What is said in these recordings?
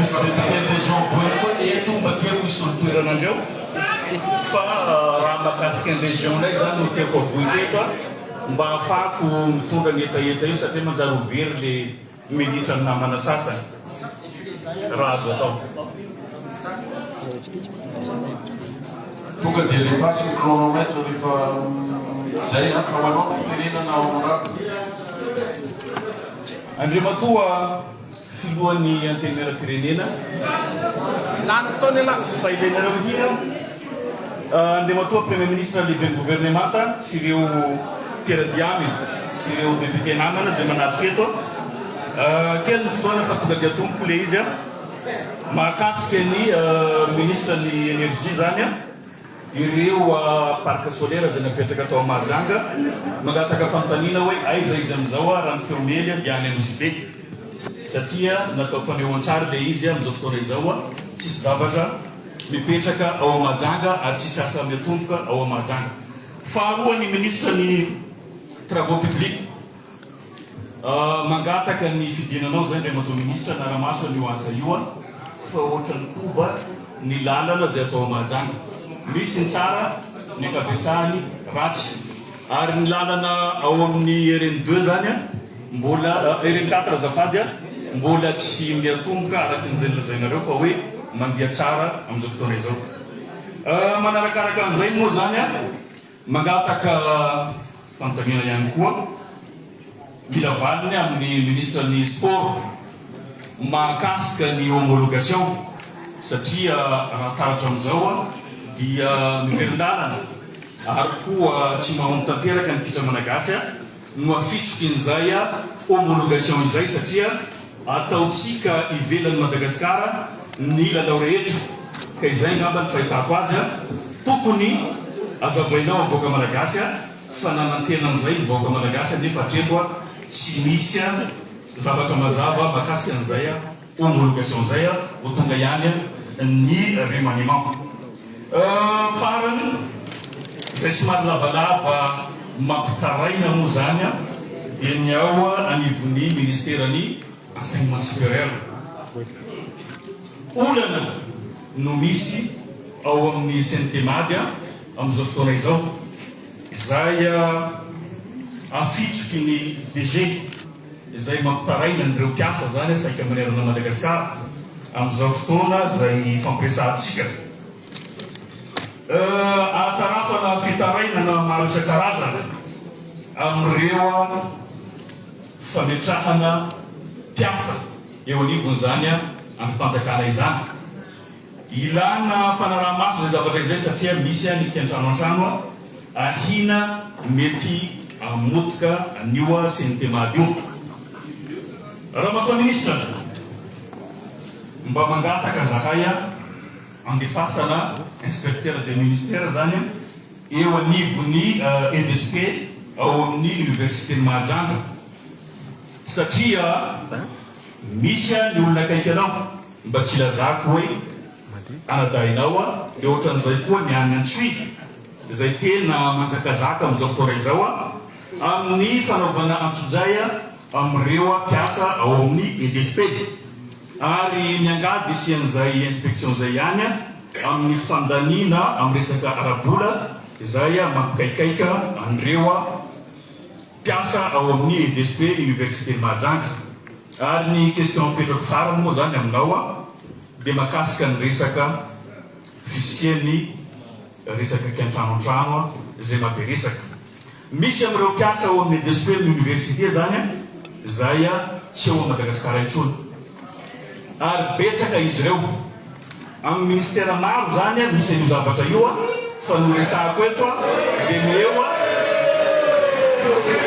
Député région Boeny koa Tsy eto mba tiako hisolo toerana andreo fa raha mahakasika ny région-nay zany no tiako avoitra eto mba ahafahako mitondra ny hetaheta io satria manjary ho very le minitra ny namana sasany raha azo atao. Tonga dia alefaso ny chronomètre rehefa izay an, fa ho anao ny fitenenana honorable. Andriamatoa Filohan'ny Antenimierampirenena, Lany fotoana ialahy. Fa ilainareo mihira, Andriamatoa Premier Ministre Lehiben'ny Governemanta sy ireo mpiara-dia aminy sy ireo député namana izay manatrika eto. Kely ny fotoana fa tonga dia atomboko ilay izy. Mahakasika ny Ministre ny Energie izany. Ireo parc solaire izay napetraka tao Mahajanga, mangataka fanontaniana hoe aiza izy amin'izao raha ny feo miely dia any Anosibe satria natao fanehoan-tsary ilay izy amin'izao fotoana izao tsisy zavatra mipetraka ao Mahajanga ary tsisy asa miatomboka ao Mahajanga. Faharoa ny minisitra ny travaux publics. Mangataka ny fidinanao zay Andriamatoa Ministra hanara-maso an'io asa io a, fa ohatran'ny koba ny lalana zay atao a Mahajanga. Misy ny tsara, ny ankabetsahany ratsy. Ary ny lalana ao amin'ny RN deux zany a, mbola, RN quatre azafady a, mbola tsy miatomboka araka ny zay nolazainareo fa hoe mandeha tsara amin'izao fotoana izao. Manarakaraka an'izay moa zany a, Mangataka fanontaniana ihany koa mila valiny amin'ny minisitra ny sport mahakasika ny homologation satria raha taratra amin'izao dia miverin-dalana ary koa tsy mahomby tanteraka ny kitra malagasy no afitsokin'izay homologation izay satria ataontsika ivelan'i Madagasikara ny lalao rehetra ka izay angamba ny fahitako azy a! Tokony azavainao amin'ny vahoaka malagasy a! Fa nanantena an'izay ny vahoaka malagasy anefa hatreto a! Tsy misy zavatra mazava mahakasika an'izay a! Homologation izay a! Ho tonga ihany ny remaniement. Farany, izay somary lavalava mampitaraina moa izany dia ny ao anivon'ny ministeran'ny enseignement supérieur. Olana no misy ao amin'ny Cntmad amin'izao fotoana izao, izay afitsoky ny DG. Izay mampitaraina an'ireo mpiasa izany saika manerana an'i Madagasikara amin'izao fotoana izay ifampiresahantsika. Ahatarafana fitarainana maro isan-karazany amin'ireo fametrahana mpiasa eo anivon'izany andrim-panjakana izany. Ilana fanaraha-maso izay zavatra izay satria misy ny kiantranoantrano ahiana mety hamotika an'io CNTMAD io. Ramatoa Minisitra, mba mangataka zahay andefasana inspecteur des ministères zany eo anivon'ny EDSP ao amin'ny Université-n'i Mahajanga satria misy ny olona akaiky anao. Mba tsy ilazako hoe anadahinao aho, dia ohatran'izay koa ny any Antsohihy, izay tena manjakazaka amin'izao fotoana izao amin'ny fanaovana antsojay amin'ireo mpiasa ao amin'ny EDSP. Ary miangavy hisian'izay inspection izay ihany amin'ny fandaniana amin'ny resaka ara-bola izay mampikaikaika an'ireo Mpiasa ao amin'ny EDSP Université Mahajanga. Ary ny question apetrako farany moa zany aminao a dia makasika ny resaka fisian'ny resaka kiantranoantrano a izay mabe resaka. Misy amin'ireo mpiasa ao amin'ny EDSP amin'ny Université zany a izay tsy ao Madagasikara intsony. Ary betsaka izy ireo. Amin'ny ministera maro izany a, misy an'io zavatra io a, fa ny horesahako eto a, dia ny eo a,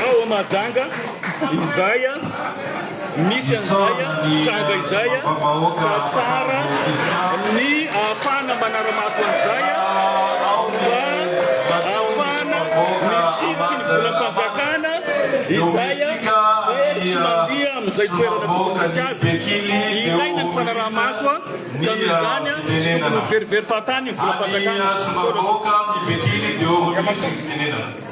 ao Mahajanga izay a, misy an'izay a, tranga izay a, ka tsara ny ahafahana manara-maso an'izay a, mba ahafahana mitsitsy ny volam-panjakana izay a, very tsy mandeha amin'izay toerana tokony hisy azy. Ilaina ny fanaraha-maso a. Ny Ka noho izany, tsy tokony ho fitenenana. verivery fahatany ny Any volam-panjakana. Misaotra. Solombavambahoaka ny Bekily de Oromisy ny fitenenana.